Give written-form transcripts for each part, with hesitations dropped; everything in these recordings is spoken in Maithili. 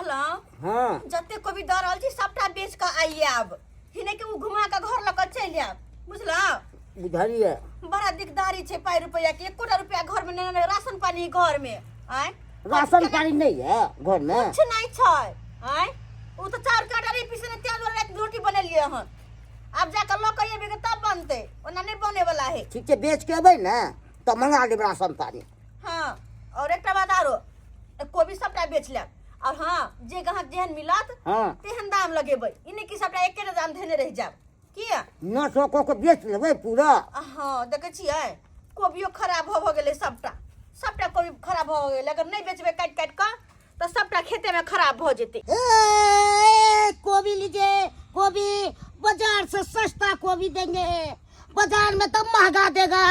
बुझलहुँ? हँ। जते कोबी दऽ रहल छी सबटा बेच कऽ आइए आब, हिने के ओ घुमा कऽ घर लऽ कऽ चलि आयब, बुझलहुँ? बुझलियै। बड़ा दिकदारी छै पाइ रुपैआ के, एकोटा रुपैआ घर में नहि, राशन पानी घर में आय। राशन पानी नहीं है घर में? कुछ नहीं छै आय। ओ तऽ चाउर के आटा नहीं पीसने, तें दुआरे राति रोटी बनेलियै हन। आब जाकऽ लऽ कऽ एबै तब बनतै, ओना नहि बने वाला है। ठीक छै, बेच के एबै ने तऽ मंगा लेब राशन पानी। हाँ, और एकटा बात आरो, कोबी सबटा बेच लेब, और हाँ जे ग्राहक जेहन मिलत तेहन दाम लगेबै, ई नहि कि सबटा एकेटा दाम धेने रहि जायब। किया 900 कऽ के बेच लेबै पूरा? हाँ, देखै छियै कोबियो खराब भऽ भऽ गेलै, सबटा सबटा कोबी खराब भऽ गेलै। अगर नहि बेचबै काटि काटि कऽ तऽ सबटा खेतेमे खराब भऽ जेतै। ए, कोबी लीजिए कोबी, बाजार से सस्ता कोबी देंगे, बाजार में तो महंगा देगा,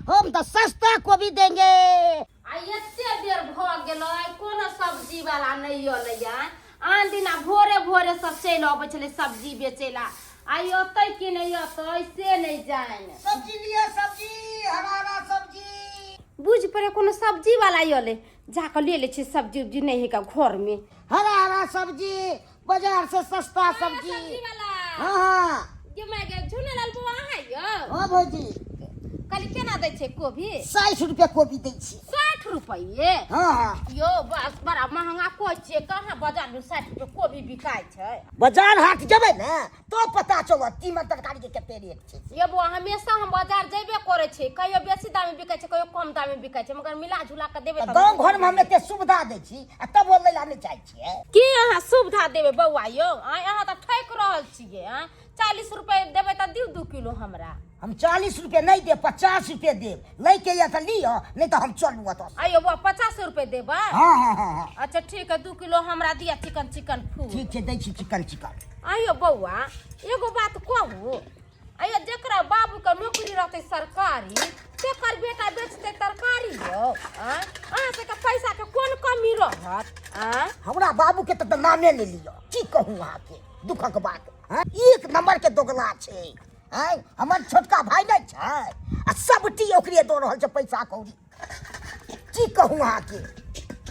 हम तो सस्ता कोबी देंगे। आ एते देर भऽ गेलै, कोनो सब्जी वाला नहि अयलैया। आन दिना भोरे भोरे सब चलि अबै छलै सब्जी बेचै ला, आइ अतै कि नहि अतै से नहि जानि। सब्जी लिअ सब्जी, हरा हरा सब्जी। बुझि पड़े कोनो सब्जी वाला अयलै, जाकऽ ले लै छियै सब्जी उब्जी, नहि है घर में। हरा हरा सब्जी, बाजार से सस्ता सब्जी। सब्जी वाला। हाँ हाँ। गे my गे, झुनेलाल बौआ अहाँ यौ? हाँ भौजी। कहली केना दै छै कोबी? 60 रुपया कोबी दै छी। 60 रुपये? हाँ हाँ। यौ बस बड़ा महंगा कहै छियै, कहाँ बाजार में 60 रुपये कोबी बिकाइ छै? बाजार हाट जेबै ने तो पता चलत तीमन तरकारी के कते रेट छै। ये बौआ, हमेशा हम बाजार जेबे करै छी, कहियो बेसी दाम में बिकै छै, कहियो कम दाम में बिकै छै, मगर मिला जुला के देबै तऽ तब। गाँव घर में हम एते सुविधा दै छी आ तब ओ लै ला नहि चाहै छियै। की अहाँ सुविधा देबै बौआ यौ? आँय, अहाँ तऽ ठकि रहल छियै। आँय, 40 रुपये देबै तऽ दियौ 2 किलो हमरा। हम 40 रुपये नहि देब, 50 रुपये देब। लै के यऽ तऽ लिअ, नहि तऽ हम चलू ओतऽ से। आइयो बौआ, 50 रुपये देबै? हाँ हाँ हाँ हाँ। अच्छा ठीक है, 2 किलो हमरा दिअ चिकन चिकन फूल। ठीक छै, दै छी चिकन चिकन। आइयो बौआ, एगो बात कहू, आइयो जकरा बाबूके नौकरी रहतै सरकारी तेकर बेटा बेचतै तरकारी यौ? आँय, अहाँ सबके पैसाके कोन कमी रहत? आँय, हमरा बाबूके तऽ नामे नहि लिअ, की कहू अहाँके दुखक बात। हाँ, एक नंबर के दोगला छै। आँय, हमर छोटका भाय नहि छै आ सबटी ओकरे दऽ रहल छै पैसा कौड़ी, की कहू अहाँके।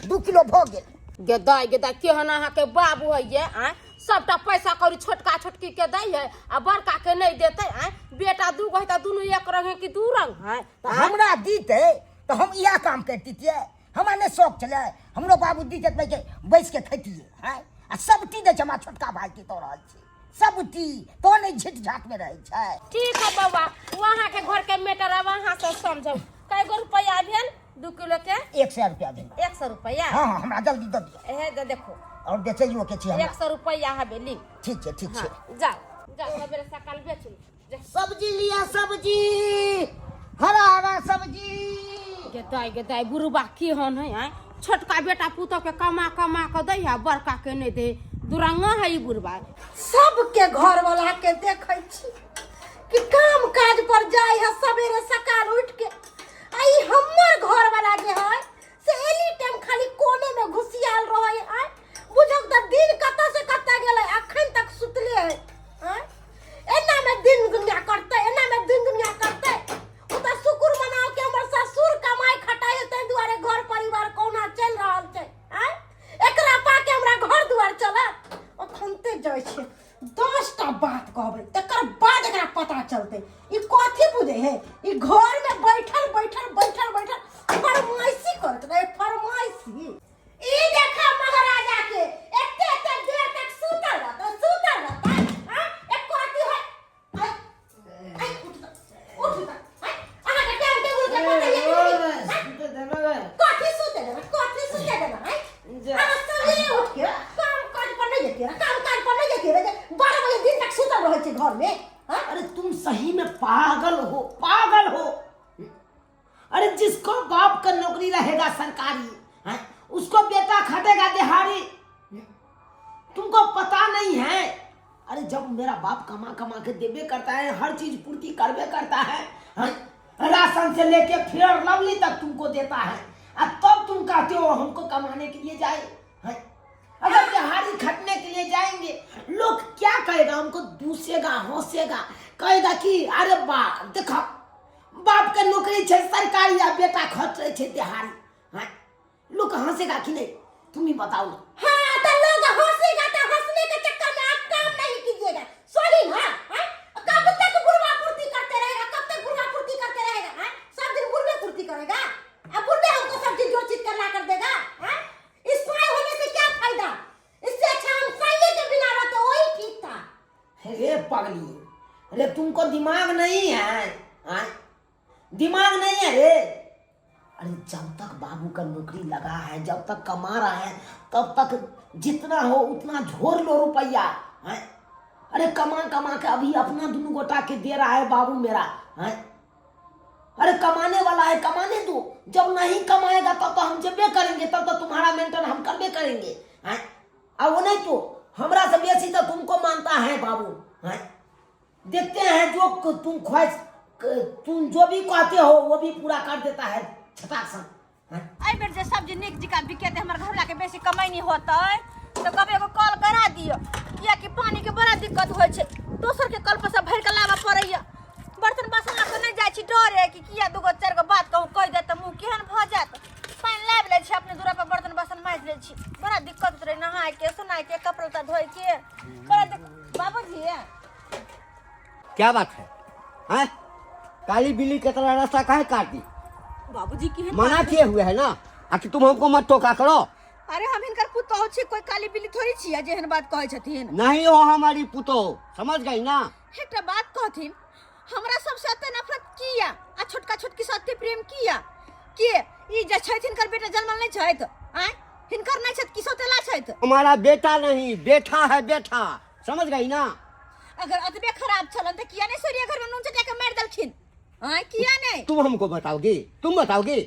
2 किलो भऽ गेल। गे दाइ, गे दाइ, केहन अहाँके बाबू होइए? आँय, सबटा पैसा कौड़ी छोटका छोटकी के दै है आ बड़का के नहि देतै। आँय, बेटा 2 गो है तऽ दुनू एक रंग है कि 2 रंग है? तऽ हमरा दीतै तऽ हम इएह काम करितियै, हमरा नहि शौक छलै, हमरो बाबू दीतै तऽ बैस के खैतियै। आँय, आ सबटी दै छै हमरा छोटका भाय के दऽ रहल छै सबटी, तो नहि झिट झाट में रहै छै। ठीक है बौआ, ओ अहाँके घर के मैटर अब अहाँ सब समझौ। कय गो रुपैआ भेल 2 किलो के? 100 रुपया भेल। 100 रुपैआ? हाँ हाँ, हमरा जल्दी दऽ दिअ। एहे दे देखो। और बेचैयो के छै हमरा। 100 रुपैआ हबे ली। ठीक छै, ठीक छै। हाँ, जाओ जाओ, सबेरे सकाल बेचू। जा। सब्जी लिया सब्जी, हरा हरा सब्जी। गे दाइ, गे दाइ, बुढ़बा केहन है? आँय, छोटका बेटा पुतोह के कमा कमा के दै है, बड़का के नहि दै, दुरंगा है ई बुढ़बा। सबके घर वाला के देखै छी कि काम काज पर जाय है सवेरे सकाल उठ के, आ ई हमर घर वाला जे है से एनी टाइम खाली कोने में घुसियाल रहे। आय बुझक तऽ दिन कतऽ से कतऽ गेलै, अखन तक सुतले है। आय एना में दिन दुनिया करतै, एना में दिन दुनिया करतै। ओ तऽ शुक्र मनाओ कि हमर ससुर कमाई खटाई है, ताहि दुआरे घर परिवार कहुना चलि रहल छै। आय एकरा पाके हमरा घर दुआर चलत? अखनते जाइ छै 10टा बात कहबै तकर बाद एकरा पता चलतै। ई कथी बुझै है? ई घर में बैठल बैठल बैठल बैठल फरमाइशी करत रहे, फरमाइशी। ई देखा महाराजा के एते एते देर तक सुतल रहता, सुतल रहता। हाँ, एको रत्ती है। आइ, आइ, उठ त, उठ त, आइ, अहाँ के टाइम टेबुल के पता ये कि नहीं? हाँ? कथी सुते देना, कथी सुते देना, आइ? अहाँ सवेरे उठ के काम काज पर नहीं जतियै, काम काज पर नहीं जतियै, 12 बजे दिन तक सुतल रहै छै घर में। हाँ? अरे तुम सही में पागल हो, पागल हो। अरे जिसको बाप का नौकरी रहेगा सरकारी, हैं, उसको बेटा खटेगा दिहाड़ी। तुमको पता नहीं है। अरे जब मेरा बाप कमा कमा के देबे करता है, हर चीज पूर्ति करबे करता है, हैं, राशन से लेके फेयर लवली तक तुमको देता है, और तब तुम कहते हो हमको कमाने के लिए जाए, हैं? अगर दिहाड़ी खटने के लिए जाएंगे लोग क्या कहेगा हमको? दूसेगा, हंसेगा, कहेगा कि अरे बा देखो बाप के नौकरी छै सरकारी आ बेटा खटै छै दिहाड़ी, हैं? लोग हंसेगा कि नहीं? तुम ही बताओ ना। हाँ, तो लोग पगली, अरे तुमको दिमाग नहीं है? हाँ? दिमाग नहीं है रे? अरे जब तक बाबू का नौकरी लगा है, जब तक कमा रहा है, तब तक जितना हो उतना झोर लो रुपया है। अरे कमा कमा के अभी अपना दोनों गोटा के दे रहा है बाबू मेरा है। अरे कमाने वाला है, कमाने दो। जब नहीं कमाएगा तब तो हम जबे करेंगे, तब तो तुम्हारा मेंटेन हम करबे करेंगे हैं। अब वो नहीं तो हमरा से बेसी तो तुमको मानता है बाबू हैं। देखते हैं जो तुम ख्वाहिश, तुम जो भी कहते हो वो भी पूरा कर देता है छटाक सन हैं। एहि बेर जे सब्जी नीक जकाँ बिकेतै, हमर घरवला के बेसी कमैनी होतै तऽ कभी एगो कल करा दियौ, कियाकि पानी के बड़ा दिक्कत होइ छै। दोसर के कल पर से भरि कऽ लाबऽ पड़ैया। बर्तन बासन लऽ कऽ नहि जाइ छी, डरे कि किया दूगो चारि गो बात कहूँ कहि देत तऽ मुँह केहन भऽ जायत। पानि लाबि लै छी, अपने दूरा पर बर्तन बासन माजि लै छी। बड़ा दिक्कत होइत रहै नहायके सुनायके, कपड़ा लत्ता धोइके बड़ा दिक्कत। बाबूजी क्या बात है हैं? काली बिल्ली के तरह रास्ता काहे काट दी? बाबूजी केहन मना बात? किए हुए है ना, आखिर तुम हमको मत टोका करो। अरे हम हिनकर पुतोहु छी, कोई काली बिल्ली थोड़ी छियै जे एहन बात कहै छथिन। नहीं हो हमारी पुतोह, समझ गई ना? एकटा बात कहथिन, हमरा सबसे एते नफरत किया आ छोटका छोटकी से एते प्रेम किया? के ई जे छथि हिनकर बेटा जन्मल नहि छथि? आँय, हिनकर नहि छथि कि सौतेला छथि? हमारा बेटा नहीं, बेटा है बेटा, समझ गई ना? अगर अतबे खराब छलन तऽ किया नहि सूर्य घर में नून चटा के मारि देलखिन? आँय, किया नहि? तुम हमको बताओगी? तुम बताओगी?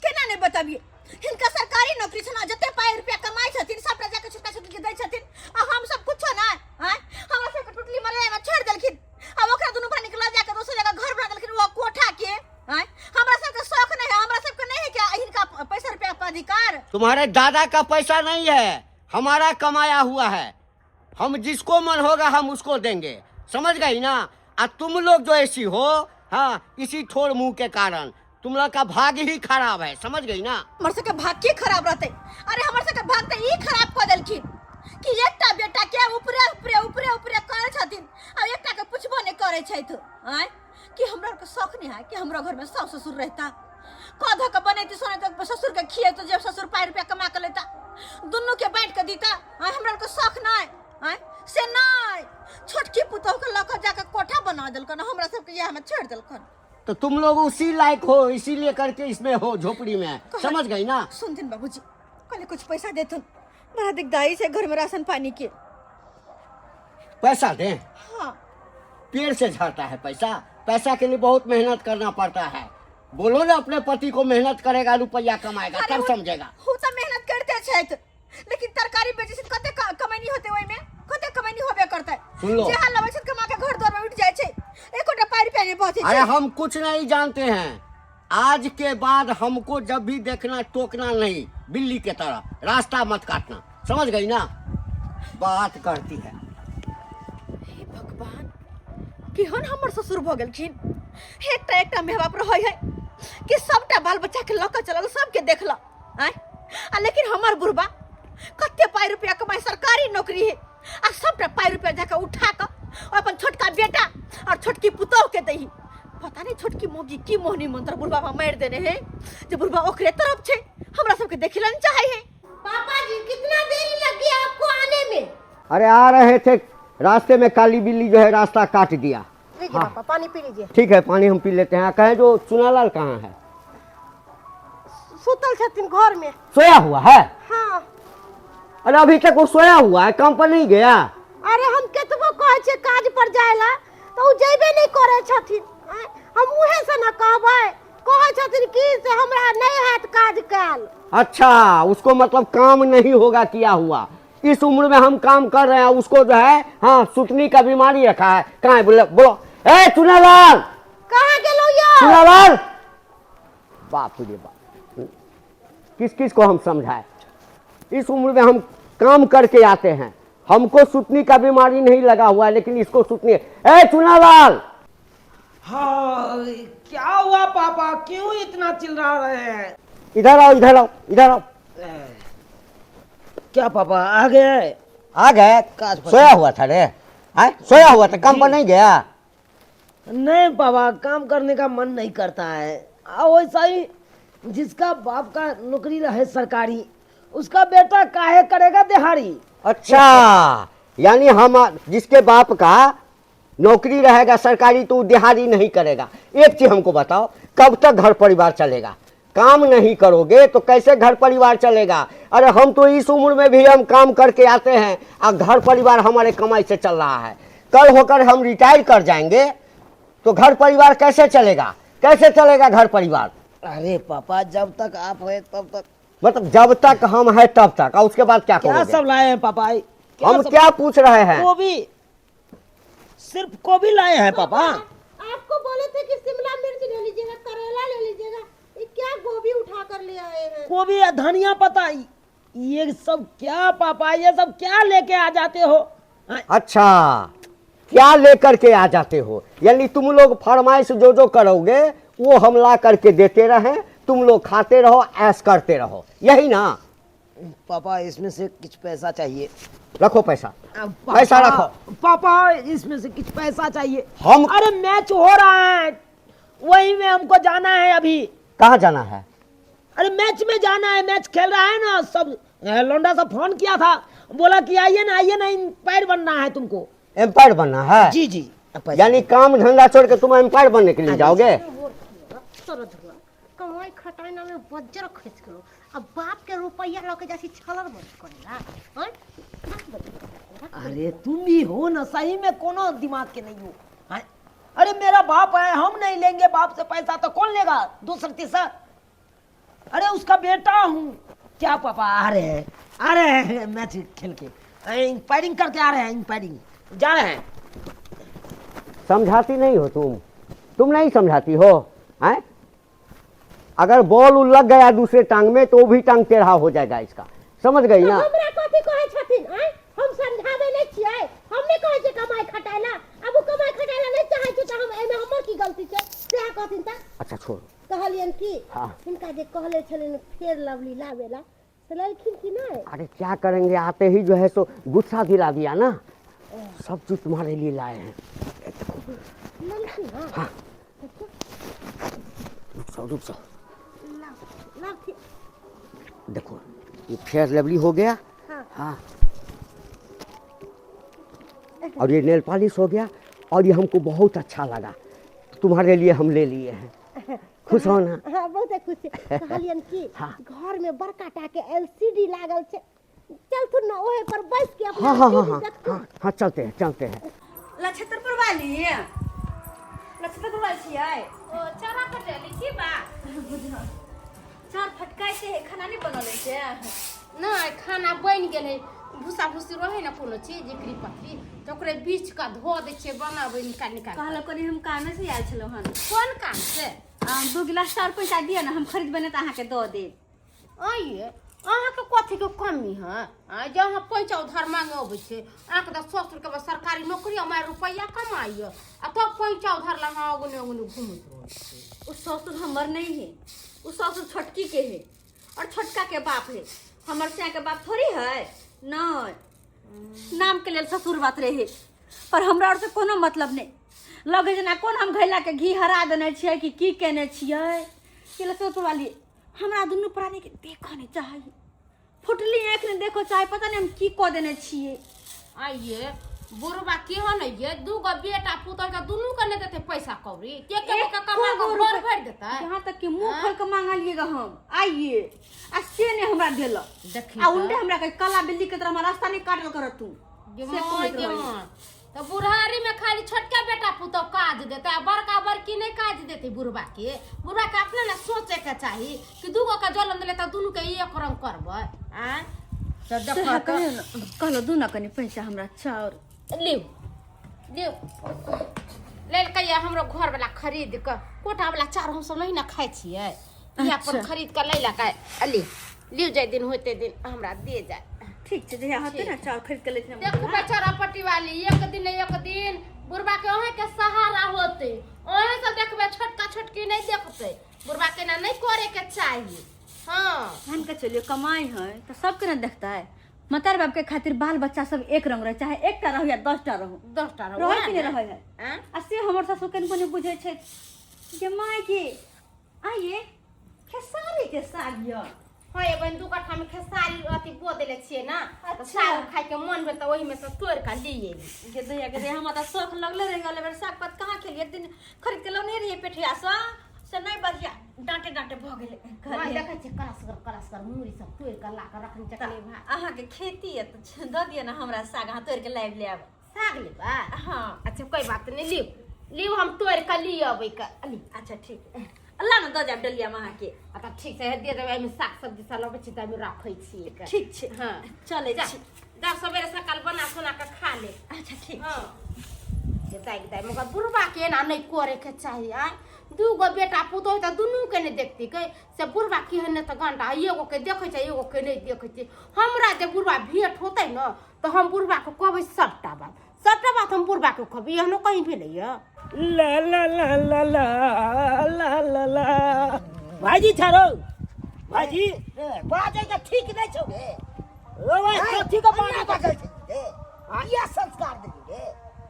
केना नहि बताबियै? हिनका सरकारी नौकरी छनि, जते पाइ रुपया कमाइ छथिन सबटा जाके छोटका छोटकी के दै छथिन आ हम सब कुछो नहि। आँय, हमरा सबके टुटली मरैया में छोड़ि देलखिन आ ओकरा दुनू प्राणी के लऽ जाके दोसर जगह घर बना देलखिन ओ कोठा के। आँय, हमरा सबके शौक नहीं है, हमरा सबके नहीं है क्या हिनका पैसा रुपया पर अधिकार? तुम्हारे दादा का पैसा नहीं है, हमारा कमाया हुआ है। हम जिसको मन होगा हम उसको देंगे, समझ गई ना? आ तुम लोग जो ऐसी हो, हाँ, इसी ठोर मुंह के कारण तुम लोग का भाग्य ही खराब है, समझ गई ना? हमर सबके भाग्य की खराब रहते? अरे हमर सबके भाग्य तऽ ई खराब कऽ देलखिन कि एकटा बेटा के ऊपरे ऊपरे ऊपरे ऊपरे करै छथिन आ एकटा के पुछबो नहि करै छथि। आँय, कि हमरा के शौक नहीं है कि हमरा घर में सास ससुर रहता, कऽ धऽ के बनैती सोनैती ससुर के खिएतो, जब ससुर पाइ रुपया कमा के लेता दुनू के बांटि के दीता। आँय, हमरा के शौक नहीं? आँय, से नहीं, छोटकी पुतोह के लऽ के जाके कोठा बना देलकन, हमरा सबके इएह में छोड़ि देलकन। तो तुम लोग उसी लायक हो, इसीलिए करके इसमें हो झोपड़ी में, समझ गई ना? सुनथिन बाबूजी, कहले कुछ पैसा देथुन, बड़ा दिकदारी छै घर में राशन पानी के। पैसा दे? हाँ। पेड़ से झड़ता है पैसा, पैसा के लिए बहुत मेहनत करना पड़ता है। बोलो ना अपने पति को, मेहनत करेगा रुपया कमाएगा अरे तब समझेगा। वो तो मेहनत करते छथि, लेकिन तरकारी बेचै छै कते कमैनी होते, ओहिमे कते कमैनी होबे करतै। सुन लो। जे हाल लबै छै कमा के घर द्वार में उठ जाइ छै, एकोटा पाइ रुपया नहि बचै अरे छै। हम कुछ नहीं जानते हैं, आज के बाद हमको जब भी देखना टोकना नहीं, बिल्ली के तरह रास्ता मत काटना, समझ गई ना? बात करती है। हे भगवान, केहन हमर ससुर भऽ गेलखिन। एकटा एकटा माय बाप रहै है कि सबटा बाल बच्चा के लऽ कऽ चलल, सबके देखलक। आँय, आ लेकिन हमर बुढ़बा कते पाइ रुपया कमाइ, सरकारी नौकरी है, आ सबटा पाइ रुपया जाके उठा कऽ अपन छोटका बेटा और छोटकी पुतोह के दही। पता नहीं छोटकी मौगी की मोहनी मंत्र बुढ़बा में मारि देने है जे बुढ़बा ओकरे तरफ छै, हमरा सबके देखै लए नहि चाहै है। पापा जी कितना देरी लग गया आपको आने में? अरे आ रहे थे, रास्ते में काली बिल्ली जो है रास्ता काट दिया। लीजिए पापा, पानी पी लीजिए। ठीक है, पानी हम पी लेते हैं। कहें जो चुनालाल कहाँ है? सुतल छथिन घर में। सोया हुआ है? हाँ। अरे अभी तक वो सोया हुआ है, काम पर नहीं गया? अरे हम केतबो कहै छियै काज पर जाय ला तो उ जैबे नहीं करै छथिन। आँय, हम उहे से न कहबै, कहै छथिन कि से हमरा नहीं हैत काज कयल। अच्छा, उसको मतलब काम नहीं होगा किया हुआ। इस उम्र में हम काम कर रहे हैं, उसको जो है हाँ सुतनी का बीमारी रखा है। कहाँ है? बोलो बोलो। ए चुनालाल, कहाँ गेलो यो? चुनालाल, बाप रे बाप, किस किस को हम समझाए। इस उम्र में हम काम करके आते हैं, हमको सुतनी का बीमारी नहीं लगा हुआ है, लेकिन इसको सुतनी है। ए चुनालाल। हाँ, क्या हुआ पापा, क्यों इतना चिल्ला रहे हैं? इधर आओ, इधर आओ, इधर आओ। क्या पापा आ गए? आ गए? काज पर। सोया हुआ था रे? आए? सोया हुआ था, काम पर नहीं गया? नहीं पापा, काम करने का मन नहीं करता है। वैसा ही जिसका बाप का नौकरी रहे सरकारी, उसका बेटा काहे करेगा दिहाड़ी। अच्छा, यानी हम जिसके बाप का नौकरी रहेगा सरकारी तो दिहाड़ी नहीं करेगा। एक चीज हमको बताओ, कब तक घर परिवार चलेगा? काम नहीं करोगे तो कैसे घर परिवार चलेगा? अरे हम तो इस उम्र में भी हम काम करके आते हैं और घर परिवार हमारे कमाई से चल रहा है। कल होकर हम रिटायर कर जाएंगे तो घर परिवार कैसे चलेगा? कैसे चलेगा घर परिवार? अरे पापा, जब तक आप है तब तक। मतलब जब तक हम है तब तक, और उसके बाद क्या क्या करोगे? सब लाए हैं पापा? क्या हम सब? क्या पूछ रहे हैं? गोभी, सिर्फ गोभी लाए हैं पापा। आपको बोले थे कि शिमला मिर्च ले लीजिएगा, करेला ले लीजिएगा, ये क्या गोभी उठा कर ले आए हैं? गोभी या धनिया पत्ता, ये सब क्या पापा, ये सब क्या लेके आ जाते हो? हाँ, अच्छा, क्या लेकर के आ जाते हो? यानी तुम लोग फरमाइश जो जो करोगे वो हम ला करके देते रहे, तुम लोग खाते रहो, ऐश करते रहो, यही ना? पापा इसमें से कुछ पैसा चाहिए। रखो पैसा। पापा, पैसा रखो। पापा इसमें से कुछ पैसा चाहिए। हम अरे मैच हो रहा है, वही में हमको जाना है अभी। कहाँ जाना है? अरे मैच में जाना है, मैच खेल रहा है ना सब। लौंडा सब फोन किया था, बोला कि आइए ना, आइए ना, एम्पायर बनना है तुमको। एम्पायर बनना है? जी जी। पैसा। यानी काम धंधा छोड़ के तुम एम्पायर बनने के लिए जाओगे? कमाई खटाई ना में बज्जर खस गेलो, अब बाप के रुपया लके जासी छलर बंद करेला। हैं? अरे तुम भी हो ना, सही में कोनो दिमाग के नहीं हो। हाँ? अरे मेरा बाप है, हम नहीं लेंगे बाप से पैसा तो कौन लेगा, दूसरा तीसरा? अरे उसका बेटा हूँ। क्या पापा आ रहे हैं, आ रहे हैं मैच खेल के, इंपायरिंग करके आ रहे हैं, इंपायरिंग जा रहे हैं। समझाती नहीं हो तुम नहीं समझाती हो हैं? अगर बॉल उल लग गया दूसरे टांग में तो भी टांग टेढ़ा हो जाएगा इसका, समझ गई ना? हमरा कथी कहै छथिन? आँय, हम समझाबै नहि छियै? हम नहि कहै छियै कमाइ खटाइ ला? आब ओ कमाइ खटाइ ला नहि चाहै छै तऽ हम एहिमे हमर की गलती छै? सएह कहथिन तऽ। अच्छा छोड़ो। कहलियनि कि हाँ। हिनका जे कहले छलनि फेर लवली लाबे ला, से लेलखिन कि नहि? अरे क्या करेंगे, आते ही जो है सो गुस्सा दिला दिया ना। सब चीज तुम्हारे लिए लाए हैं। लेलखिन? हाँ। हाँ, रुक जाओ, रुक जाओ। लाबथिन। देखो ये फेयर लवली हो गया। हाँ। हाँ, और ये नेल पॉलिश हो गया, और ये हमको बहुत अच्छा लगा, तुम्हारे लिए हम ले लिए हैं। खुश हो ना? हाँ, बहुत खुश छी। कहलियनि कि हाँ। घर में बड़का टा के एलसीडी लागल छै, चलथुन ना ओहे पर बैस के अपना हाँ हाँ हाँ टीवी हाँ। देखथुन। हाँ हाँ, चलते हैं, चलते हैं। लक्षत्रपुर वाली, लक्षत्रपुर वाली छियै? ओ चारा कटेली की बात? चार फटकाइ छै, खाना नहि बनल छै? नहि, खाना बनि गेल है। भूसा भूसी रहै ने कोनो चीज एकरी पतरी, तऽ ओकरे बीछ कऽ धो दै छियै, बनाबै निकाल निकाल। कहलक कनि हम कामे से आयल छलहुँ हन। कोन काम से? 2 गिलास चाउर पैसा दिअ ने, हम खरीदबै ने तऽ अहाँके दऽ देब। आइये अहाँके कथीके कमी है? आँय, जे अहाँ पैसा उधार मांगे अबै छै? अहाँके तऽ ससुरके बस सरकारी नौकरी, हमारे रुपैआ कमाइए, आ तब पैसा उधार ला अहाँ अगने अगने घूमैत रहै छी। ओ ससुर हमर नहीं है, ओ ससुर छोटकी के है और छोटका के बाप है, हमर सिया के बाप थोड़ी है। नहीं, नाम के लेल ससुर बात रहे, पर हमरा और से कोनो मतलब नहीं लगे, जेना कोन हम घैला के घी हरा देने छियै कि की केने छियै कि लसुर वाली हमरा दुनू प्राणी के देखऽ नहीं चाही, फुटली आँखि नहीं देखो चाहे, पता नहीं हम की कऽ देने छियै। आइये बुढ़बा केहन ये, दूगो बेटा पुतोह के दुनू के नहि देतै पैसा कौड़ी? के के के कमा एको के गो घर रुपैआ- भरि देतै? यहाँ तक कि मुंह खोल के मांगलिएगा हम आइए, आ से नहीं हमरा देलक। देखी आ तऽ। उल्टे हमरा कहे काला बिल्ली के तरह हमरा रास्ता नहीं काटल कर तू। गे से माय, कहैत गे रहै। माय। तऽ बुढ़ारी में खाली छोटका बेटा पुतोह काज देतै आ बड़का बड़की नहि काज देतै बुढ़बा के? बुढ़बा के अपने ने सोचे के चाही कि दूगो के जलम देले तऽ दुनू के एक रंग करबै। आँय, तऽ से देखऽ तऽ। कहियो ने, कहलो दू ना कनि पैसा हमरा चाउर। लिउ लिउ, लेलकै ये हमरो घरवला खरीद कऽ। कोटावला चाउर हमसब नहीं ने खाइ छियै, इएह अपन अच्छा। खरीद कऽ लैलकै। लिउ लिउ, जाहि दिन होइते दिन हमरा दे जाय। ठीक छै, जहिया होतै ने चाउर खरीद के लेथिन। देखू बेचारा पट्टी वाली, एक दिन एक दिन बुढ़बा के अहें के सहारा होते, अहें सब देखबै, छोटका छोटकी नहीं देखते। बुढ़बा के ना नहीं करे के चाहिए। हाँ। मान के चलियो कमाई है तो सबके ना देखता है। मतार बाप के खातिर बाल बच्चा सब एक रंग रहे, चाहे एकटा रहो या 10टा रहो। 10टा रहो। रहे कि नहीं रहे है? आँय? आ से हमर सासु कनि कनि बुझै छै जे माय के आइए खेसारी के साग यऽ। हाँ ये बहन, 2 कट्ठा में खेसारी अथी बो देले छियै ना, तऽ साग खाय के मन भेल तऽ ओहि में से तोड़ के लिए एली। गे दैया गे दैया, हमरा तऽ शौख लगले रहि गेल। एहि बेर साग पात कहाँ खेलियै? एक दिन खरीद के लौने रहियै पेठिया सँ, से नहि बढ़िया, डाँटे डाँटे भऽ गेलै। हाँ, कहलियै, देखै छियै करसगर करसगर मूरी सब तोड़ के ला के रखने चकले भात। अहाँके खेती यऽ तऽ दऽ दिअ ने हमरा साग, अहाँ तोड़ि के लाबि लेब। साग लेबा? हाँ। अच्छा कोई बात नहीं, लिव लिव, हम तोड़ के लिए अबै के ली। अच्छा ठीक है, अल्लाह ने दऽ जायब डलिया में अहाँके। अच्छा ठीक छै, दे देबै। एहिमे साग सब्जी सब लबै छी तऽ एहिमे रखै छियै के। ठीक छै। हाँ। चलै जा, छी। जा, सवेरे सकाल बना सोना के खा ले। अच्छा ठीक। हाँ। जे दाइ दाइ, मगर बुढ़बा के एना नहि करे के चाही। आय 2 गो बेटा पुतोहु तऽ दुनू के नहि देखती के से बुढ़बा केहन नहि तऽ गंडा, एगो के देखै छै एगो के नहि देखै छै। हमरा जे बुढ़बा भेंट होतै ने तऽ हम बुढ़बा के कहबै सबटा बात, सबटा बात हम बुढ़बा के कहबै। एहनो कहीं भेलैया? ला ला ला ला ला ला ला ला। भाईजी छारो भाईजी। ए, बाजै के ठीक नहि छौ रे। ओ भाई, कथी के अन्ना बाजै बाजै छै रे? किया संस्कार देली रे?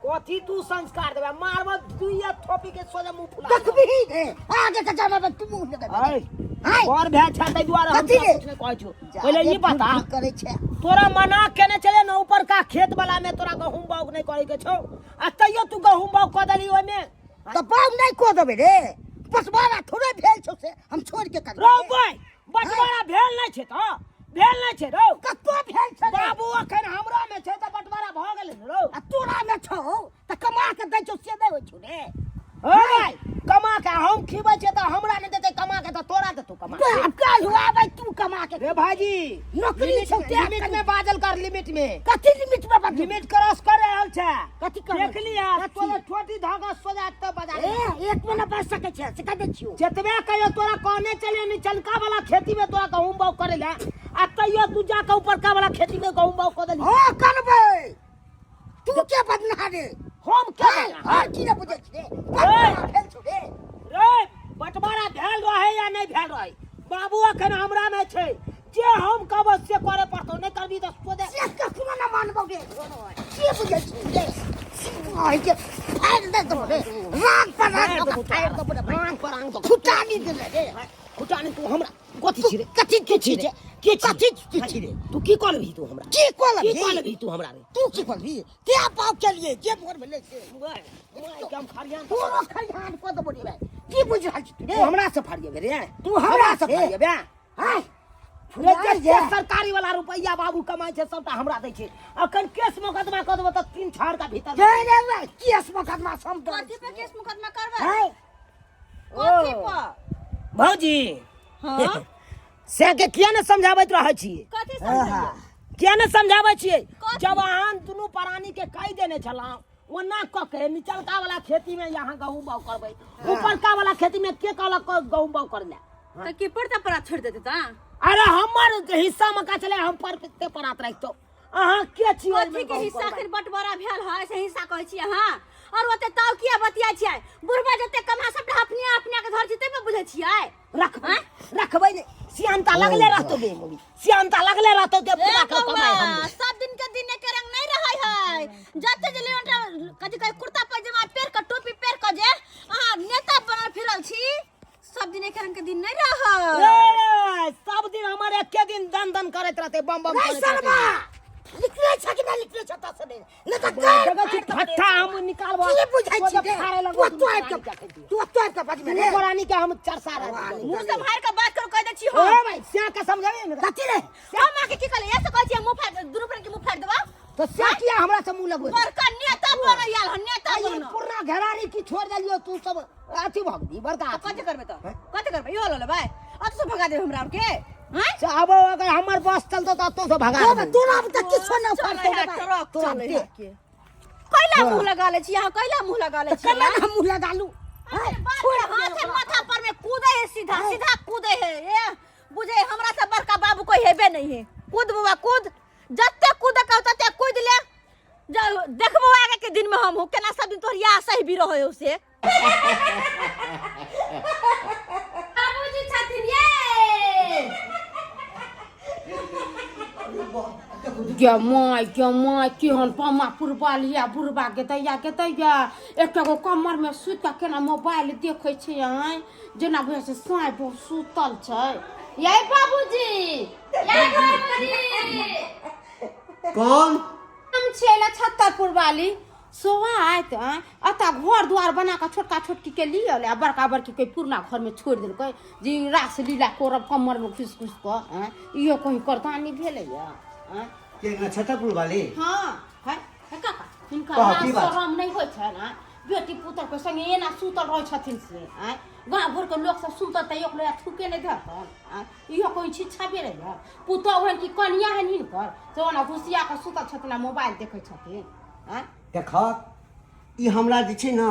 कथी तू संस्कार देबे? मारब दुइया थोपी के सोझे मुंह फुला। देखबिही रे आगे के जमाना में तू मुंह लगेबे। आय आय। और भए छै ताहि दुआरे हम कथी रे? कुछ नहि कहै छियौ। पहिले ई बता, करै छै तोरा मना केने छले ने ऊपर का खेत वाला में तोरा गहूम बाउग नहि करे के छौ, आ तैयो तू गहूम बाउग कऽ देली ओहिमे। तऽ बाउग नहि कऽ देबै रे? बसबारा थोड़े भेल छौ से हम छोड़ के करबै? रौ भाई, बंटवारा भेल नहि छै तऽ भेल नहि छै रौ। कतौ भेल छै रे? बाबू अखन हमरा में छै तऽ बंटवारा भऽ गेलै ने रौ। आ तोरा में छौ तऽ कमा के दै छौ से नहि होइ छौ रे? ओ भाई, कमा के हम खिबै छियै तऽ हमरा नहि देतै कमा के तऽ तोरा देतौ कमा के? आब काल्हि आबै तू कमा के। रे भाईजी, नौकरी लिमिट छौ में- तें लिमिट में बाजल कर, लिमिट में। कथी लिमिट में बाजू? लिमिट क्रॉस कर रहल छै। कथी कर देख लिया, कथी? तोरा छोटी धागा सोजा तऽ बजा। ए, एक मिनट बाजि सकै छै से कह दै छियौ। जतबे कहियो तोरा कहने चले निचलका वाला खेती में तोरा गहूम बाउग करे ला, आ तैयो तू जाके ऊपरका वाला खेती में गहूम बाउग कऽ देली। हँ करबै, तू के बदना रे? हम के हाय, बदना? हाय, की ने बुझै छी रे? बदना भेल छौ रे। रे बंटवारा भेल रहे या नहि भेल रहे, बाबू अखन हमरा में छै, जे हम कहबो से करे पड़तौ, नहि करबी तऽ सोझे। से कखनो न मानबौ रे। की बुझै छी रे? आइ के फाड़ि दे देबो रे, राग पर राग फाड़ि दऽ देबो के फाड़ि देबो रे। राग पर राग दऽ के। खुटानी देले रे। खुटानी तू हमरा कथी छी रे? कथी की छी रे? के छी? कथी की छी रे? तू की कहलबही तू हमरा? की कहलबही? की कहलबही तू हमरा रे? तू की कहलबही? ते पाव के लिए जे मोर भेलै से। हम खरियान तोरो खरियान कऽ देबो रे भाई। की बुझि रहल छी तू रे? तू हमरा से फरियेबे रे? तू हमरा से से? फरियेबे? हाय रे जे जे सरकारी वाला रुपैया बाबू कमाइ छै सबटा हमरा दै छै। अखन केस मोकदमा कऽ देबो तऽ 3 छाड़ का भीतर। रे रे रे, केस मोकदमा हम डरै कथी पर केस मुकदमा करबै? हाय कथी पर? भौजी। हाँ। से के किया ने समझाबैत रहै छियै? कथी समझाइए? किया ने समझाबै छियै? कथी? जब अहाँ दुनू प्राणी के कहि देने छलहुँ ओना कऽ के निचलका वाला खेती में यहाँ गहूम बाउग करबै, ऊपरका वाला खेती में के कहलक गहूम बाउग करै लए? तऽ की पड़ता पड़ा छोड़ि देतै तऽ? अरे हमर हिस्सा में का छलै, हम पर पे परात राखितौ। अहाँ के छी ओहिमे कथी के गहूम हिस्सा? करबै? अखन बंटवारा भेल है से हिस्सा कहै छी अहाँ? और ओते ताव किया बतिया छियै? बुढ़बा जते कमा सबटा अपने अपने के धर छी तै बुझै छियै। रखबै रखबै ने, सियानता लगले रहतो गे मम्मी, सियानता लगले रहतो ते ए पूरा के बौआ, कमाई हम। सब दिन के दिन के रंग नहीं रहै है। जते जे लेटा कथी कहै कुर्ता पैजामा पेर के टोपी पेर के जे अहाँ नेता बनल फिरल छी, सब दिन एक रंग के दिन नहीं रहै। ए, सब दिन हमर एके दिन दन दन करैत रहते, बम बम रे करैत सरबा, रहते। लिखले छ कि नहि लिखले छ तऽ से नहि नहि तऽ गारि देखै छी फाड़ि देबो रे। फट्टा हम निकालबो। की बुझै छी रे? फाड़े लगबो तू एतो आबि के, तू एतो आबि के बजबे रे। दुनू प्राणी के हम चरसा रहल। मुंह सम्हार के बात करू कह दै छी ओ हम। भाई, सिया के समझाबे ने। कथी रे? हम अहाँके की कहलियै? ऐसे कहै छियै मुंह फाड़ि दुनू प्राणी के मुंह फाड़ि देबा। तो सिया किया हमरा से मुंह लगबै? बड़का नेता बनल आयल हन, नेता आ ई बनल। पुरना घेरारी की छोड़ देलियो तू सब अथी भऽ गेली बड़का तऽ अथी। कथी करबै तऽ? कथी करबै? इहो लऽ लेबै? अत से भगा देबै हमरा आरके? हैं? से आबो अगर हमर बस चलतो तऽ अतौ से भगा तोरा देबै। तोरा तऽ किछो नहि चलै फरतौ है, रे भाई। ट्रक तोरा चलै दे। है के। कैला मुंह लगा लै छी अहाँ? कैला मुंह लगा लै तऽ छी? केना ने हम मुँह लगा लू? अरे बाप रे, हाथ है माथा पर में कूदे है, सीधा सीधा कूदे है। ए बुझे हमरा से बड़का बाबू कोई हेबे नहीं है। कूद बुआ कूद, जते कूदे के तते कूद ले। देखबो आगे के दिन में हम हूँ केना सब दिन तोहर या सही भी रहे हो से। बाबूजी छथिन ये। गे माय गे माय, केहन पमा पुरबा लिया बुढ़बा के दैया के दैया, एकटा गो कमर में सुति कऽ केना मोबाइल देखै छै। आँय, जेना बुझै छै साँय बहुत सुतल छै। यै बाबूजी, यै बाबूजी। कौन? हम छियै ने छत्तरपुर वाली सोआ आयत आँय अतऽ घर द्वार बना कऽ छोटका छोटकी के लिअ आ बड़का बड़की के पुरना घर में छोड़ि देलकै जे ई रास लीला करब कमर में घुसि घुसि कऽ आँय इहो कहीं करदानी भेलैया आँय। के नक्षत्रपुर वाली? हाँ है है काका, हिनका कह, लाज की बात? शरम नहि होइ छनि आँय? बेटी पुतोह के संगे एना सुतल रहै छथिन से आँय? गाँव घरके लोक सब सुतल तऽ एक लोहा थूके नहि धरतन आँय? इहो कोई छिच्छा भेलैया? पुतोह हन कि कनिया हन हिनकर से ओना घुसिया कऽ सुतल छथिन आ मोबाइल देखै छथिन आँय? देखक, ई हमरा जे छै ने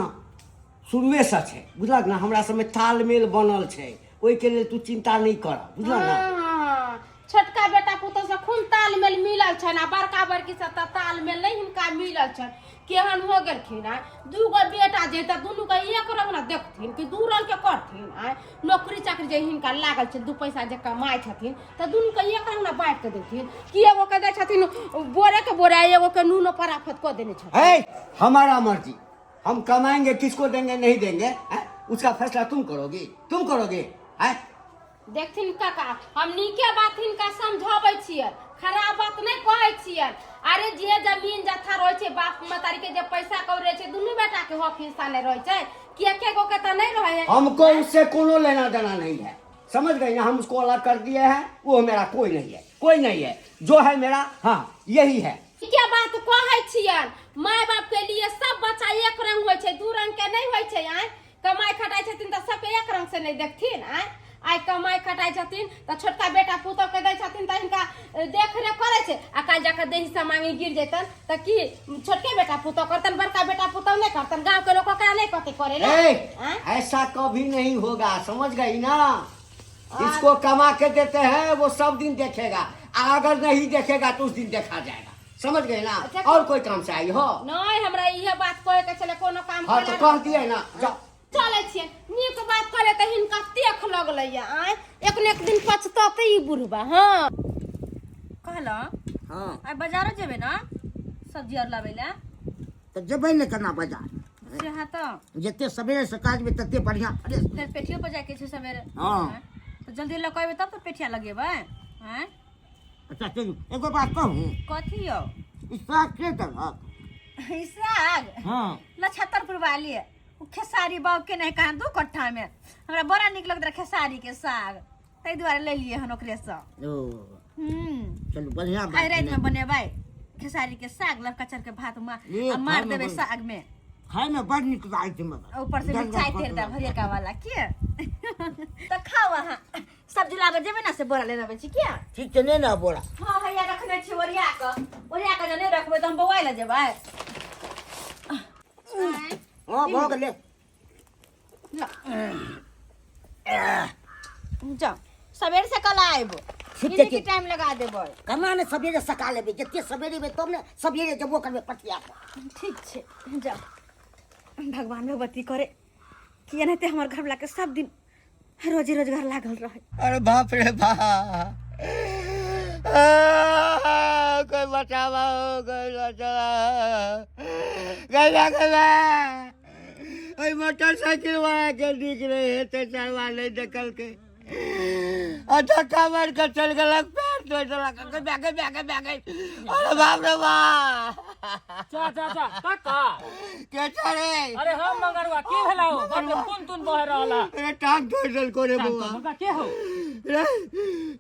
शुरुएसँ छै, बुझलक ने? हमरा सबमे तालमेल बनल छै, ओहिके लेल तू चिन्ता नहि कर, बुझलक ने? हाँ, छोटका बेटा पुतोह से खून तालमेल मिलल छनि आ बड़का बड़की से तऽ तालमेल नहि हिनका मिलल छनि। केहन हो गेलखिन आँय? दूगो बेटा जे तऽ दुनूके एक रंग ने देखथिन कि दू रंग के करथिन आँय? नौकरी चाकरी जे हिनका लागल छै, दू पैसा जे कमाइ छथिन तऽ दुनूके एक रंग ने बाँटि कऽ देथिन कि एगो के दै छथिन बोरे के बोरे आ एगो के नूनो पराफत कऽ देने छथिन? है हमारा मर्जी, हम कमाएंगे, किसको देंगे नहीं देंगे हैं? उसका फैसला तुम करोगी, तुम करोगी हैं? देखथिन काका, हम नीके बात हिनका समझाबै छियै, खराब बात नहि कहै छियै। अरे जे जमीन जथा रहै छै बाप महतारी के, जे पैसा कौड़ी रहै छै, दुनू बेटा के हक हिस्सा नहि रहै छै कि एके गो के तऽ नहि रहै है? हमको उससे कोनो लेना देना नहीं है, समझ गई ना? हम उसको अलग कर दिए हैं, वो मेरा कोई नहीं है, कोई नहीं है, जो है मेरा हाँ यही है। के बात कहै छियन, माय बाप के लिए सब बच्चा एक रंग होइ छै, दू रंग के नहि होइ छै आँय? कमाइ खटाइ छथिन तऽ सबके एक रंग से नहि देखथिन आँय? आइ कमाइ खटाइ छथिन तऽ छोटका बेटा पुतोह के दै छथिन तऽ हिनका देख रेख करै छै आ काल्हि जाकऽ देही समांगी गिर जेतन तऽ की छोटके बेटा पुतोह करतन, बड़का बेटा पुतोह नहि करतन? गाँव के लोक ओकरा नहि कहतै करे ला ए, आँय? ऐसा कभी नहीं होगा, समझ गई ना? जिसको कमा के देते हैं वो सब दिन देखेगा, आ अगर नहीं देखेगा तो उस दिन देखा जाएगा, समझ गए ना? अच्छा, और कोई काम से आई हो? नहीं, हमरा इहे बात कहे के छलै, कोनो काम हाँ तो केला कह दिए ना, जाओ। चलै छियै। नीक बात कहले तऽ हिनका तेख लगलैया आँय, एक ने एक दिन पछततै ई बुढ़बा। हाँ कहलहुँ हाँ। आइ बाजारो जेबै ने सब्जी आर लाबै लए? तऽ जेबै ने केना बाजार? से हाँ तऽ जते सवेरे से काज में तते बढ़िया फ्रेश। फेर पेठियो पर जाइके छै सवेरे। हाँ। आँय? तऽ जल्दी लऽ कऽ अयबै तब तऽ पेठिया लगेबै आँय। अच्छा चलू, एगो बात कहूँ? कथी यौ? ई साग के देलक? ई साग? हाँ। नक्षत्रपुर वाली ओ खेसारी बाग के नहीं कहाँ दू कट्ठा में, हमरा बड़ा नीक लगत रहे खेसारी के साग, ताहि दुआरे ले लिए हन ओकरे से। ओ। चलू बढ़िया बात। आइ राति में बनेबै खेसारी के साग, लवका चर के भात ए, आ मार खाय में देबै साग में। खाय में बड़ नीक लागै छै मगर आ ऊपर से गरगर मिरचाई तेर कटला। देब हरियरका वाला के। तऽ खाउ अहाँ, सब्जी लाबऽ जेबै ने से बोरा लेने अबै छी किया? ठीक छै, नहि ने बोरा। हाँ हैया रखने छी ओरिया कऽ, ओरिया कऽ जे नहि रखबै तऽ हम बौआइ लए जेबै। हाँ भऽ गेलै। जाओ, सवेर से कल आयब। ठीक इन्हीं छै। के टाइम लगा देबै। केना ने सवेरे सकाल एबै? जते सवेरे एबै तब ने सवेरे जेबो करबै पटिया पर। ठीक छै, जाओ। भगवान भगवती करे कि एनाहिते हमर घरवला के सब दिन रोजी रोजगार लागल रहे। अरे बाप रे बाप, कोई बचावा हो, कोई बचावा। गया गया, ओहि मोटरसाइकिल वाला के दिख रहे है ते चलवा नहीं देखल के आ धक्का मार के चल गेलक, पैर तोड़ देलक। गया गया गया गया, अरे बाप रे बाप। जा जा जा काका। के छै रे? अरे हम मंगरुआ। की भेलौ? बड़ खून तून बह रहल है। अरे टांग तोड़ देलको रे बौआ। हुनका के हो? रे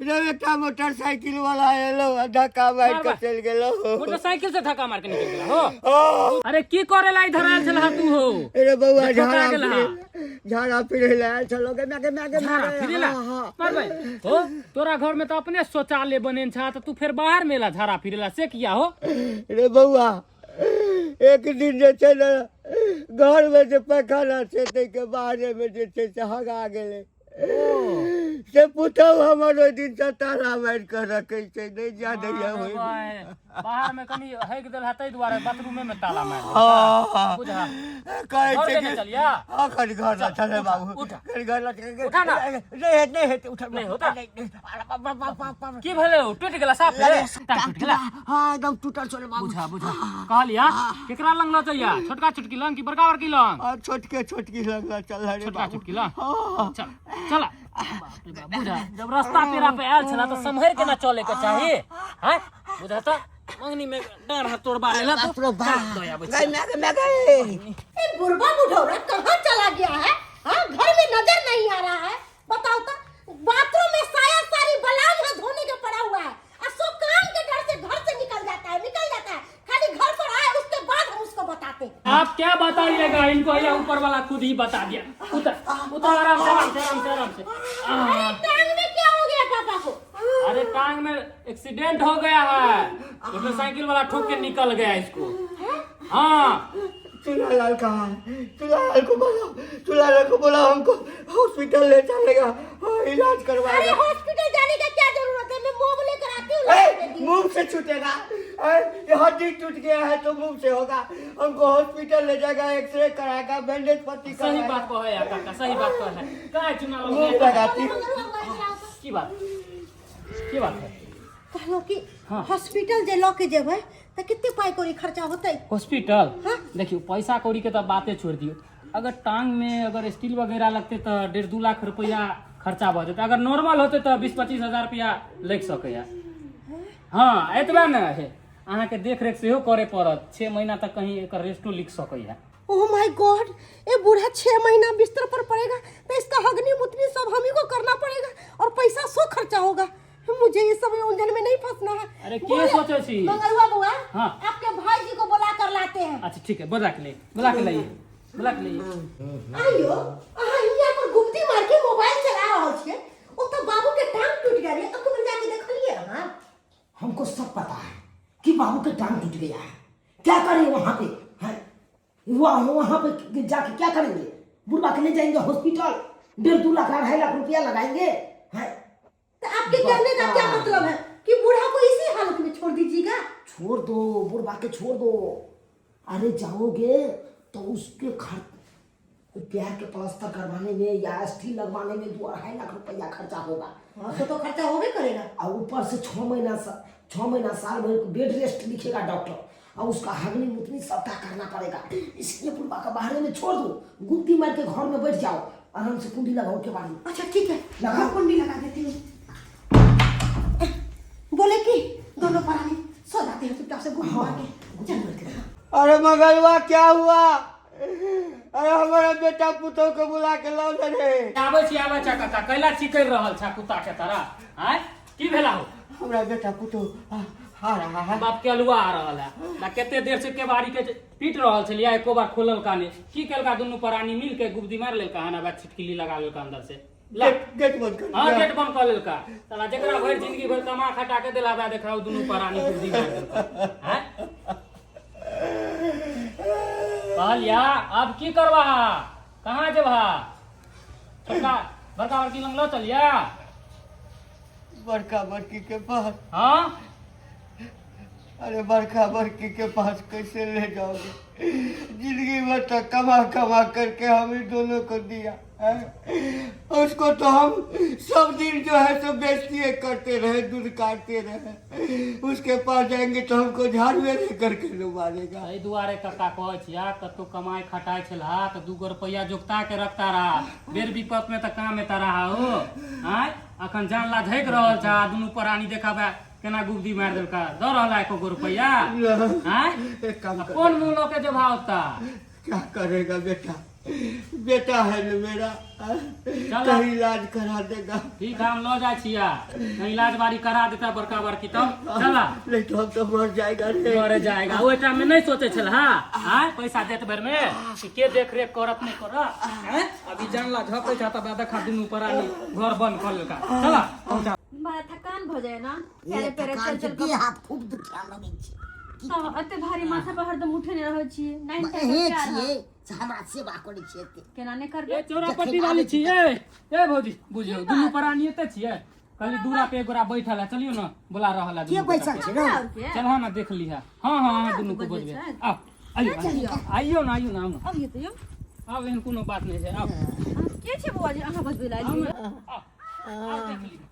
रे, एकटा मोटरसाइकिल वाला एलो आ धक्का मार के चल गेलो। मोटरसाइकिल से धक्का मार के निकल गेला हो? अरे की करे ला इधर आयल छलहा तू हो? अरे बौआ, देखो झाड़ा का गेला। फिरे, झाड़ा फिरे ला आयल छलो गे मागे मागे। झाड़ा फिरेला? मारबै हो, तोरा घर में तो अपने शौचालय बनेन छा त तू फेर बाहर मेला झाड़ा फिरेला से किया हो? रे बौआ, एक दिन जे छै ने घर में जे पैखाना छै ताहिके बाहरे में जे छै से हगा गेलै, से पुतहु हमर ओहि दिन से ताला मारि कऽ रखै छै, नहि जा दैया। अरे ओहि बाय, बाहर में कनी हगि देलहा ताहि दुआरे बाथरूमे में ताला मारि देलहा। हँ। बुझा। कहै घर छै देने कि चलिया। हँ, कनि घर लऽ चलै बाबू। उठा। कनि घर लऽ चल। उठा ना। नहि हेतै, नहि हेतै उठल। नहि होता? नहि, नहि। अरे बाप, बाप, बाप, बाप। की भेलै? टूटि गेला साफ टांग टूटि गेला? हँ, एकदम टूटल छलै बाबू। बुझा बुझा, कहलिया केकरा लंग लऽ जइया, छोटका छोटकी लंग कि बड़का बड़की लंग? आ छोटके छोटकी लग लऽ चल रे छोटका बाबू। छोटकी लंग। हँ। चल चल। बाप रे बाप, बुझा जब रास्ता पेरा पे आयल छला तऽ सम्हरि के ना चले के चाही हैं बुझा तऽ मंगनी में डाँड़ हाथ तोड़बा लेला तो बाप रे बाप। चल, दऽ आबै छी। गई मैं गई मैं गई ये बुढ़वा बुढ़ौरा कहाँ चला गया है? हाँ, घर में नजर नहीं आ रहा है। बताओ तो, बाथरूम में साया सारी बलाज है धोने के पड़ा हुआ है और सो काम के डर से घर से निकल जाता है, निकल जाता है। खाली घर पर आए उसके बाद हम उसको बताते हैं। आप क्या बताइएगा इनको, या ऊपर वाला खुद ही बता दिया। उतर उतर, आराम से आराम से आराम से आराम से। अरे टांग में क्या हो गया पापा को? अरे टांग में एक्सीडेंट हो गया है, मोटरसाइकिल वाला ठोक के निकल गया इसको। हाँ चुनालाल कहाँ है? चुनालाल को बोला, चुनालाल को बोला हमको हॉस्पिटल ले चलेगा, हाँ, इलाज अरे करवाएगा। हॉस्पिटल जाने का क्या जरूरत है, मैं मोम लेकर आती हूँ, लगा ए, देती हूँ। मुंह से छूटेगा, ए, ये हड्डी टूट गया है तो मुंह से होगा। हमको हॉस्पिटल ले जाएगा, एक्सरे कराएगा, बैंडेज पट्टी सही कराएगा। बात कहे यार काका, सही बात कहे। काहे चुना मुंह लोग लगाती हूँ। की बात, की बात है? कहलो कि हाँ। हॉस्पिटल जे लऽ के जेबै तऽ कते पाइ कौड़ी खर्चा होतै? हॉस्पिटल? हाँ? देखियो पैसा कौड़ी के तो बातें छोड़ दियो, अगर टांग में अगर स्टील वगैरह लगते तो 1.5-2 लाख रुपया खर्चा भऽ जेतै, अगर नॉर्मल होते तो 20-25 हजार रुपया लागि सकैया। हाँ एतबा ने है, अहाँके देखरेख सेहो करे पड़त, 6 महीना तक कहीं एकर रेस्टो लिख सकैया। ओह my God, ये बूढ़ा 6 महीना बिस्तर पर पड़ेगा तो इसका हगनी मुतनी सब हम ही को करना पड़ेगा और पैसा सो खर्चा होगा। मुझे ये सब उलझन में नहीं फंसना है। अरे के बोले, सोचे छी? मंगलुआ बुआ, हाँ। आपके भाई जी को बुला कर लाते हैं। अच्छा ठीक है, बुला के ले, बुला के लाइए, बुला के लाइए। आइयो, अहाँ हियां पर गुमती मार के मोबाइल चला रहल छियै, ओ तो बाबू के टांग टूट गेल, अखन जाके देखलियै अहाँ? हमको सब पता है कि बाबू के टांग टूट गया है, क्या करें वहाँ पे? हैं? वहाँ पे जाके क्या करेंगे? बुढ़वा के ले जाएंगे हॉस्पिटल, 1.5-2 लाख 2.5 लाख रुपया लगाएंगे। हैं? तो आपके कहने का क्या मतलब है कि बूढ़ा को इसी हालत में छोड़ दीजिएगा? छोड़ दो बुढ़वा के, छोड़ दो। अरे जाओगे तो उसके खर्च, पैर के प्लास्टर करवाने में या स्टील लगवाने में 2-2.5 लाख रुपया खर्चा होगा। हाँ तो खर्चा होबे करेगा। और ऊपर से 6 महीना 6 महीना साल भर बेड रेस्ट लिखेगा डॉक्टर, और उसका हगनी मुतनी सबटा करना पड़ेगा। इसलिए बुढ़वा का बाहर में छोड़ दो, गुप्ती मार के घर में बैठ जाओ आराम से, कुंडी लगाओ के बारे में। अच्छा ठीक है, लगाओ। कुंडी लगा देती हूँ। बोले कि दोनों प्राणी सो जाते हैं चुपचाप से गुप्ती मार के। गुप्ती मार के। अरे मगलवा क्या हुआ? अरे हमारा बेटा पुतोह को बुला के लाओ रे। आबै छी, आबै छा काका, कैला चिकरि रहल छा कुत्ता के तरह? आँय की भेला हो? हमारा बेटा पुतोह आ रहा है। बाप के अलुआ आ रहल है ना, कते देर से केबाड़ी के पीट रहल छलियै, एको बार खोलल का नहि। की केलका दुनू प्राणी मिल के गुबदी मारि लेलका हन, आ छिटकिली लगा लेलका अंदर से। ला। गेट बंद कर। हाँ गेट बंद कर लेलका। साला जेकरा भरि जिंदगी भरि कमा खटा के देला बा देखा दुनू प्राणी गुबदी मारि देलका। हैं कहलिया अब की करबा, कहाँ जेबा? छोटका बड़का बड़की लंग लऽ चलिया? बड़का बड़की के पास? हाँ। अरे बड़का बड़की के पास कैसे ले जाओगे? जिंदगी भर तो कमा कमा करके हम ही दोनों को दिया है। उसको तो हम सब दिन जो है सो बेइज्जती करते रहे, दूध काटते रहे। उसके पास जाएंगे तो हमको झाड़ू ले करके लो मारेगा। एहि दुआरे कक्का कहै छिया, कतौ कमाइ खटाइ छलहा तऽ 2 गो रुपैआ जोगता के रखता रहा, बेर विपत में तऽ काम एता रहा हो। आँय अखन जान ला झकि रहल छा, दुनू प्राणी देखबे केना गुबदी मारि देलका, दऽ रहल है एको गो रुपैआ? आँय एक काम कर, कोन मुँह लऽ के जेबहा ओतऽ? क्या करेगा बेटा, बेटा है न मेरा, कहीं इलाज करा देगा। ठीक है, हम लऽ जाइ छिया, कहीं इलाज बारी करा देता बड़का बड़की तब चला, नहीं तो हम तो मर जाएगा रे। मर जाएगा। ओहि टाइम में नहीं सोचे छल। हाँ आँय पैसा देत बेर में कि के देख रेख करत नहीं करत। आँय अभी जानला झपै छ तब देखा दुनू प्राणी घर बंद कऽ लेलका। चला पहुँचा। बड़ा थकान भऽ जाए ना, ये पैरे पैरे थकान चल से चल देह हाथ खूब दुखा लगै छै। तऽ एते भारी माथा पर हरदम उठेने रहै छियै। नाइन अहें छियै से हमरा सेवा करै छियै एते। केना नहि करबै? ए चौरापट्टी वाली छियै। ए भौजी बुझियौ दुनू प्राणी एते छियै, कहली दूरा पे एक गोरा बैठल है, चलियो ना बुला रहल है। के बैसल छै हमरा आरके? चल हाँ ना देख लिहा। हाँ हाँ हाँ दुनू को बजबै बजबै। छै? आउ आइयो आइयो ना, आइयो ना, आउ ना। अबियो तऽ यौ। आब एहन कोनो बात नहि छै, आउ। अहाँ के छै बौआ जी, अहाँ बजबै लए आयल छियै? आउ, आउ देख लिहा।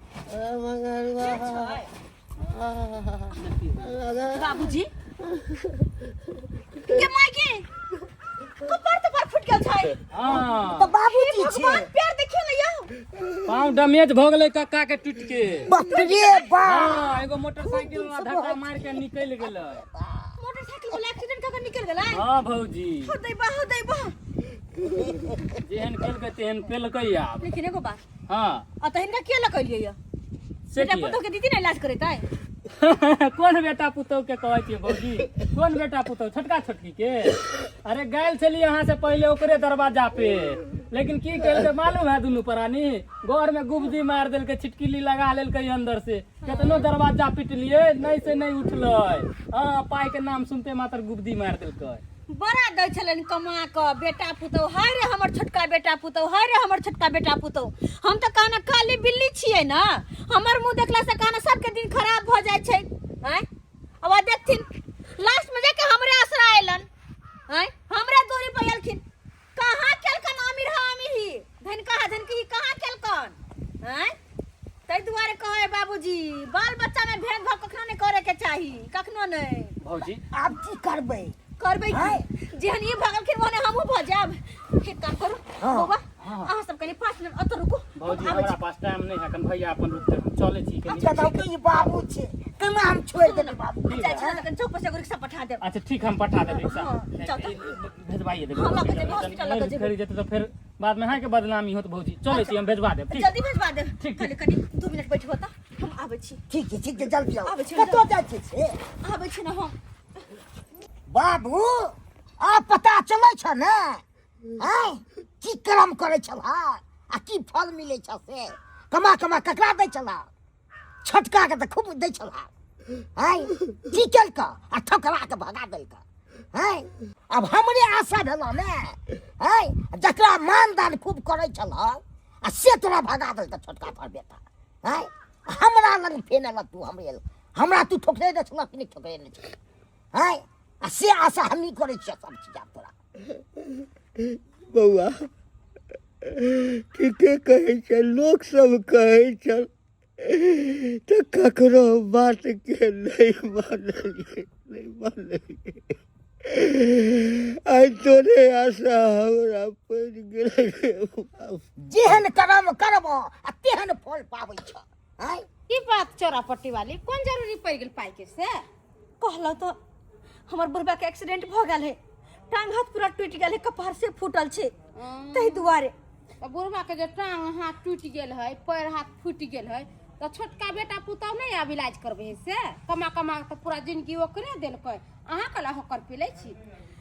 बाबूजी के माय के कपार तपार फुट गेल छै। हाँ तऽ बाबूजी छै। भगवान, पैर देखियौ ने यौ। पाँव डैमेज भऽ गेलै कक्का के टूटि के। बाप रे बाप। हाँ, एगो मोटरसाइकिल वाला धक्का मार के निकलि गेलै। मोटरसाइकिल वाला एक्सीडेंट कऽ के निकल गेलै? हाँ भौजी। हो दैबा, हो दैबा। जेहन केलकै तेहन पेलकै आब। लेकिन एगो बात। हाँ। आ तऽ हिनका किया लऽ के एलियै? से बेटा किया? पुतोह के दीदी ने इलाज करेतै? कोन बेटा पुतोह के कहै छियै भौजी? कोन बेटा पुतोह? छोटका छोटकी के? अरे गेल छलियै अहाँ से पहिले ओकरे दरवाजा पे, लेकिन की केलकै मालूम है? दुनू प्राणी घर में गुबदी मार देलकै, छिटकिली लगा लेलकै अंदर से। केतनो दरवाजा पिटलियै नहीं से नहीं उठलै। हाँ, पाई के नाम सुनते मात्र गुबदी मार देलकै। बड़ा दै छलनि कमा कऽ बेटा पुतोह। हाय रे हमर छोटका बेटा पुतोह, हाय रे हमर छोटका बेटा पुतोह। हम तऽ कहना काली बिल्ली छियै ने, हमर मुँह देखला से कहना सबके दिन खराब भऽ जाइ छै। आँय, अब आ देखथिन लास्ट में जाके हमरे आसरा अयलन। आँय, हमरे दूरी पर एलखिन। कहाँ केलकन अमीर? हा अमीर ही धन कहाँ धन की कहाँ केलकन? आँय, ताहि दुआरे कहै बाबूजी, बाल बच्चा में भेदभाव कखनो नहि करे के चाही, कखनो नहि। भौजी, आब की करबै? करबै की? आँय? जेहन ई भऽ गेलखिन ओहने हमहूँ भऽ जायब। एक काम करू। हाँ। बौआ, अहाँ सब कनि 5 मिनट ओतऽ रुकू। भौजी, हम आबै हमरा छी। पास टाइम नहीं है, कन भैया अपन रुकते, हम चले छी कनी। अच्छा, तऽ ई बाबू छै, केना हम छोड़ि देबै बाबू? जाइ छी ने, कनि चौक पर से एगो रिक्शा पठा देब। अच्छा ठीक, हम पठा देब रिक्शा। हाँ, जाउ तऽ। भेजवाइए देब। हाँ, लऽ कऽ जेबै, हॉस्पिटल लऽ कऽ जेबै। फेर जेतै तऽ फेर बाद में अहाँके बदनामी होत। भौजी, चलै छी, हम भेजवा देब। ठीक? जल्दी भेजवा देब। ठीक, कनि ठीक। कनि 2 मिनट बैठबो तऽ हम आबै छी। ठीक छै, ठीक छै, जल्दी आउ। आबै छी। कतऽ जाइ छै से? आबै छी ने हम। बाबू, आब पता चलै छ ने, आँय, की कर्म करै छलह आ की फल मिलै छ से। कमा कमा ककरा दै छलह? छोटका के तऽ खूब दै छलह। आँय, की केलक? आ ठोकरा के भगा देलक। आँय, आब हमरे आशा भेलऽ ने? आँय, जकरा मानदान खूब करै छलह आ से तोरा भगा देलक छोटका तोहर बेटा। आँय, हमरा लग फेर एलह तू हमरे लग। हमरा तू ठोकरे ने छलह कि नहि ठोकरे ने छलह? आँय, आ से आशा हमही करै छियै सब चीज आब तोरा। बौआ, ठीके कहै छै लोक सब, कहै छल तऽ ककरो बातके नहि मानलियै, नहि मानलियै। आइ तोरे आशा हमरा पड़ि गेलै रे बाप। जेहन कर्म करब आ तेहन फल पाबै छ। आँय, की बात चोरा पट्टी वाली, कोन जरूरी पड़ि गेल पाई के से? कहलहुँ तऽ हमर बुढ़बा के एक्सीडेंट भऽ गेल है, टांग हाथ पूरा टूटि गेल है, कपार से फूटल छै, ताहि दुआरे। तऽ बुढ़बा के जे टांग हाथ टूटि गेल है, पैर हाथ फूटि गेल है, तऽ छोटका बेटा पुतहु नहि आब इलाज करबै है से? कमा कमा के तऽ पूरा जिंदगी ओकरे देलकै, अहाँ कला होकर पी लै छी।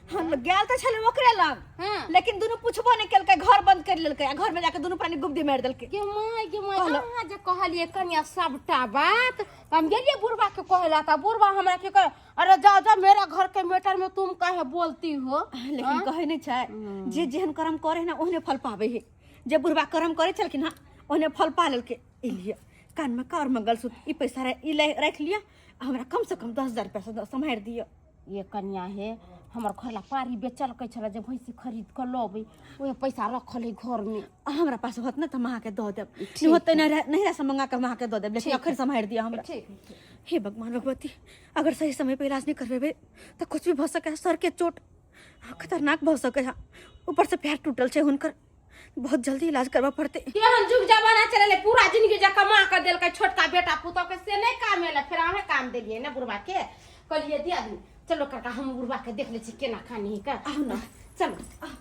हम गेल तऽ छलै ओकरे लग। हाँ। लेकिन दुनू पुछबो नहि केलकै, घर बंद कर लेलकै आ घर में जाके दुनू प्राणी गुब्दी मारि देलकै। गे माय, गे माय। कहलहुँ। अहाँ जे कहलियै कनिया सबटा बात, तऽ हम गेलियै बुढ़बा के कहै ला, तऽ बुढ़बा हमरा की कहे, अरे जाओ जाओ, मेरा घर के मैटर में तुम काहे बोलती हो? लेकिन कहै नहि छै, जे जेहन कर्म करे है ना ओहने फल पाबै है। जे बुढ़बा कर्म करै छलखिन हँ ओहने फल पा लेलकै। ई लिअ कानमे का और मंगलसूत्र, ई पैसा ई राखि लिअ आ हमरा कम से कम 10,000 रुपया सम्हारि दिअ। ये कनिया हे, हमर घर ला पारी बेचलकै छलै जे भैंसी खरीद कऽ लबै, ओहे पैसा रखल है घर में। आ हमरा पास होत ने तऽ हम अहाँके दऽ देब, नहि होतै नहिरा से मंगा कऽ हम अहाँके दऽ देब, लेकिन अखन सम्हारि दिअ हमरा। ठीक। हे भगवान भगवती, अगर सही समय पे इलाज नहीं करबेबै तऽ कुछ भी भऽ सकै है। सर के चोट खतरनाक भऽ सकै है, ऊपर से पैर टूटल छै हुनकर, बहुत जल्दी इलाज करबऽ पड़तै। केहन जुग जमाना चलेलै, पूरा जिंदगी जे कमा कऽ देलकै छोटका बेटा पुतोह के से नहि काम एलै। फेर अहें काम देलियै ने बुढ़बा के, कहलियै दिया दी। चलो काका, हम बुढ़बा के देख लै छी केना खानी के। आउ ने। चलो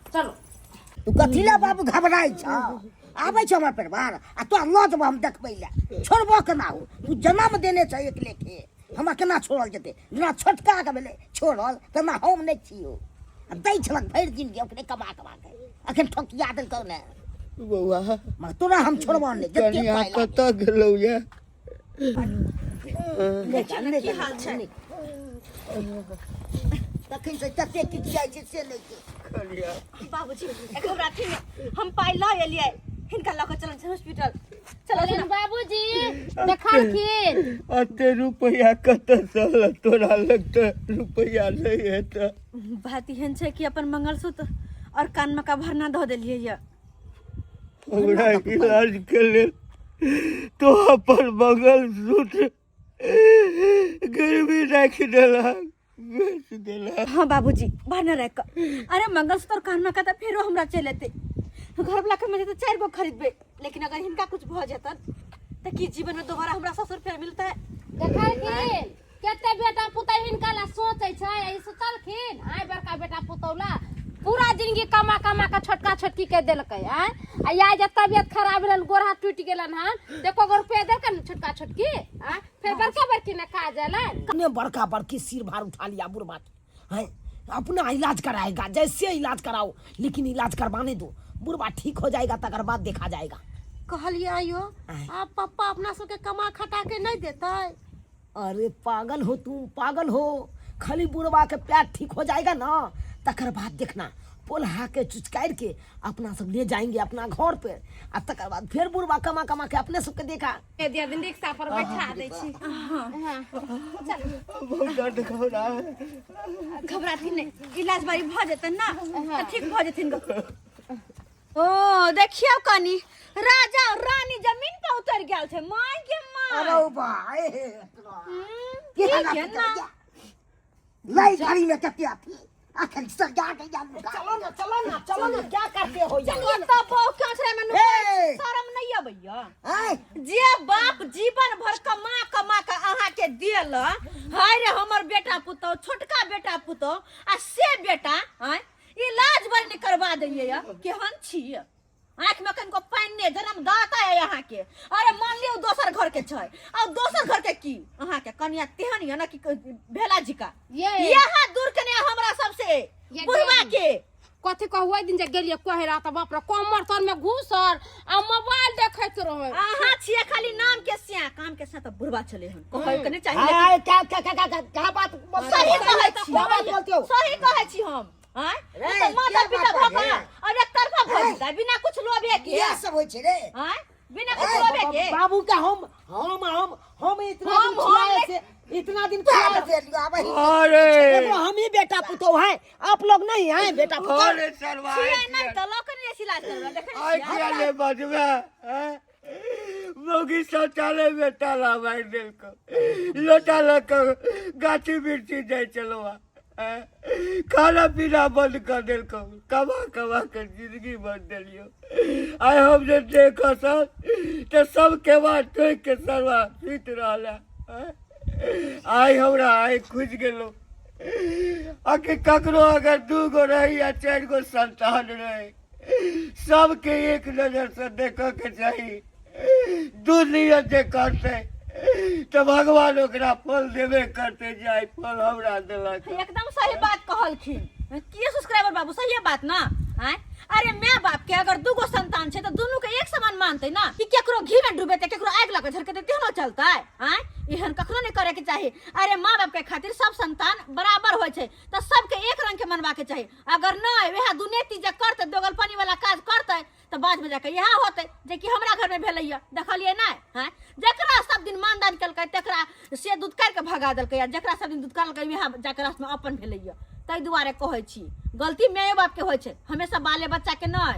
चलो। तू कथी लए बाबू घबराइ छ? आबै छ हमर परिवार आ तोरा लऽ जेबो हम देखबै लए। छोड़बो केना हो? तू जन्म देने छ एक लेखे, हमरा केना छोड़ल जेतै? जेना छोटका के भेलै छोड़ल, तेना हम नहि छियौ। आ दै छलक भरि जिनगी ओकरे कमा कमा के, अखन ठोकिया देलकौ ने। बौआ, मगर तोरा हम छोड़बो नहि, जते कनिया पाइ लागै। कतऽ गेलौ ये? नहि जा, नहि की जा, हाल छै? नहि। तखन से तते किचियाइ छै से नहि छै। कनिया। बाबूजी, घबराथी ने, हम पाइ लऽ एलियै, हिनका लऽ कऽ चलल छै हॉस्पिटल चलल लेकिन बाबूजी देखलखिन। अते रुपैआ कतऽसँ अनलह? तोरा लग तऽ रुपैआ नहि हेतऽ। बात एहन छै कि अपन मंगलसूत्र और कानमे का भरना धऽ देलियै यऽ। हमरा इलाज के लेल तो अपन मंगलसूत्र गिरवी राखि देलक, बेच देलक? हाँ बाबूजी, भरना राखि कऽ। अरे मंगलसूत्र और कानमे का तऽ फेरो हमरा चलि एतै, घर वाला कमेतै तऽ 4 गो खरीदबै, लेकिन अगर हिनका कुछ भऽ जेतन तऽ की जीवन में दोबारा हमरा ससुर फेर मिलतै? देखलखिन कते बेटा पुतहु हिनका ला सोचै छै, ई सोचलखिन आइ बड़का बेटा पुतहु ला पूरा जिंदगी कमा कमा के छोटका छोटकी के देलकै। आय आ आइ जे तबियत खराब भेलन, गोड़ हाथ टूटि गेलन हन, तऽ एको गो रुपया देलकन छोटका छोटकी? आय फेर बड़का बड़की ने काज एलै। ने बड़का बड़की सिर भार उठा लिया बुढ़बा के, हैं अपना इलाज कराएगा, जैसे इलाज कराओ लेकिन इलाज करवाने दो, बुढ़बा ठीक हो जाएगा तकर बाद देखा जाएगा। कहलिए आइयो आय। आप पप्पा अपना सबके कमा खटा के नहीं देते? अरे पागल हो तुम, पागल हो, खाली बुढ़वा के पैर ठीक हो जाएगा ना तकर बाद देखना पोल्हा के चुचकार के अपना सब ले जाएंगे अपना घर पे, आ तकर बाद फिर बुढ़वा कमा कमा के अपने सबके देखा। ए दिया दिन रिक्शा पर बैठा दै छी। बहुत दर्द हो रहा है। घबराथिन नहि, इलाज बारी भऽ जेतनि ना तऽ ठीक भऽ जेथिन। ओ देखियौ कनी, राजा और रानी जमीन पर उतर गेल छै। माय के माय, अरे भाई की है ना? लाई गाड़ी में कते अथी अखन सजा के जालू। चलो ना, चलो ना, चलो ना, क्या करते हो यार? चलिए तो बहु क्यों छे में ए! शरम नहीं अबैया? आय जे बाप जीवन भर कमा कमा के अहाँ के देल, हाय रे हमर बेटा पुतौ, छोटका बेटा पुतौ, आ से बेटा आय इलाज बड़ नहीं करवा दैये। केहन छी? आँख में कनिको पानि नहि, जन्मदाता है अहाँ के। अरे मान लियौ दोसर घर के छै, आ दोसर घर के की अहाँ के कनिया तेहन यऽ ना कि भेला झिका ये यहाँ दूर के नहीं हमरा सबसे ये बुढ़वा के कथी कहू, ओहि दिन जे गेलियै कहे रहा तऽ बाप रे कमर तर में घुसल आ मोबाइल देखैत रहै। अहाँ छियै खाली नाम के सिया, काम के सिया तऽ बुढ़वा छलै हन, कहै के नहि चाही लेकिन आय, क्या क्या क्या क्या क्या बात बोलते सही हो? कहै छी, क्या बात बोलते हो? सही कहै छी हम। आँय? रे, ई तऽ माता के पिता बात भऽ है? कऽ और एक तरफा भऽ जेतै बिना कुछ लोभे के। इएह सब होइ छै रे। आँय? बिना कुछ लोभे के। बाबू का हम हम हम हम इतना हम- दिन हम खिलाए से इतना दिन खिलाए दे लियो, आब ही। अरे एगो हम ही बेटा पुतोह हैं, आप लोग नहीं हैं बेटा पुतोह। अरे सरवा छियै नहि तऽ लऽ कऽ नहि इलाज करबै, देखै आइ छियै। किया ले बजबे हैं? मौगी शौचालय में ताला मारि देलको, लोटा लऽ कऽ गाछी बिरछी जाइ छलहुँ हैं? खाना पीना बंद कऽ देलको, कमा कमा के जिंदगी बंद देलियो। आइ हम जे देख खसल तऽ सब केबाड़ ठोकि के सरवा सुति रहल है, हैं? आइ हमरा आइ खुजि गेलो आ कि ककरो अगर 2 गो रही या 4 गो संतान रहे, सबके एक नजर से देखऽ के चाही। दू नियत जे करतै तऽ भगवान ओकरा फल देबे करतै, जे आइ फल हमरा देलक। एकदम सही बात कहलखिन। की सब्सक्राइबर बाबू, सही बात ना? आँय? अरे my बाप के अगर 2 गो संतान छै तऽ दुनू के एक समान मानतै ना, कि केकरो घी में डूबेतै केकरो आगि लगे झरकेतै तेहनो चलतै? आँय, एहन कखनो नहि करे के चाही। अरे माँ बाप के खातिर सब संतान बराबर होइ छै, तऽ सबके एक रंग के मनवा के चाही। अगर नहि वएह दुनेती जे करतै, दोगलपनी वाला काज करतै, तऽ बाद में जाके इएह होतै जे कि हमरा घर में भेलैया, देखलियै नहि? हँ, जकरा सब दिन मानदान केलकै तकरा से दूध काटि कऽ भगा देलकै, आ जकरा सब दिन दूध काटलकै वएह जाके रास्ता में अपन भेलैया। ताहि दुआरे कहै छी गलती मायो बाप के होइ छै, हमेशा बाले बच्चा के नहि।